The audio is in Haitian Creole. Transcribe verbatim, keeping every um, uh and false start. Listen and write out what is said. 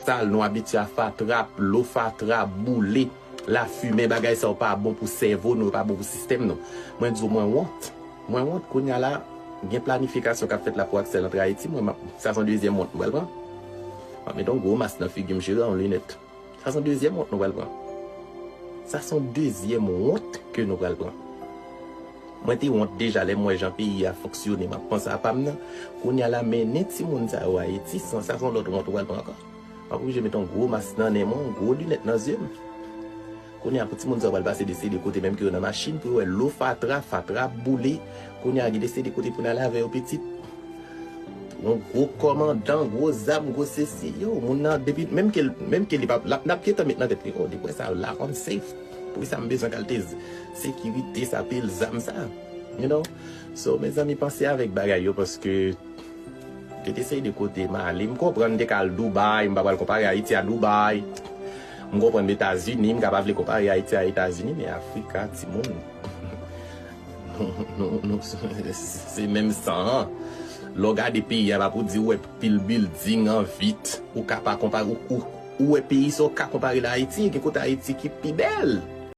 sal, nou abitye a fatra, dlo fatra, boule, lafimen, bagay sa yo pa bon pou sèvo nou, yo pa bon pou sistèm nou. Mwen di w, mwen wont. Mwen wont, kounye a la, gen planifikasyon k ap fèt la pou Axel antre Ayiti, mwen, m ap, sa se yon dezyèm wont nou pral pran. M ap mete yon gwo mas nan figi m, cheri, yon linèt. Sa se yon dezyèm wont nou pral pran. Sa se yon dezyèm wont ke nou pral pran. Mwen te wont deja lè m wè jan peyi a fonksyone, m ap panse a pa m nan. Kounye a la, mennen timoun sa yo Ayiti, san, sa se yon lòt wont ou pral pran ankò. M ap oblije mete yon gwo mas nan nen mwen, yon gwo linèt nan zye m. Kounye a, pou timoun sa yo pral pase de seri de kote, menm ke yo nan machin, pou yo wè dlo fatra, fatra ap boule. Kounye a, gen de seri de kote pou n ale avè yo pitit. Yon gwo kòmandan, gwo zam, gwo sesi, yo, moun nan, depi, menm ke, menm ke li pa, l ap, l ap gentan met nan tèt li, oh, depi wè sa, la, I'm safe. Poukisa m bezwen kalite z-, sekirite sa, pil zam sa? You know? So, mezanmi, panse avèk bagay yo, paske gen de seri de kote m ale. M konprann m te ka al Dubai, m pa pral konpare Ayiti a Dubai. M konprann m Etazini, m ka pa vle konpare Ayiti a Etazini, men Afrika, timoun. Nou, nou, nou, se menm san an. Lè w gade peyi a, pa pou di w wè pil bilding an vit, ou ka pa konpare, ou, ou, ou wè peyi sa, ou ka konpare l a Ayiti, gen kote Ayiti ki pi bèl.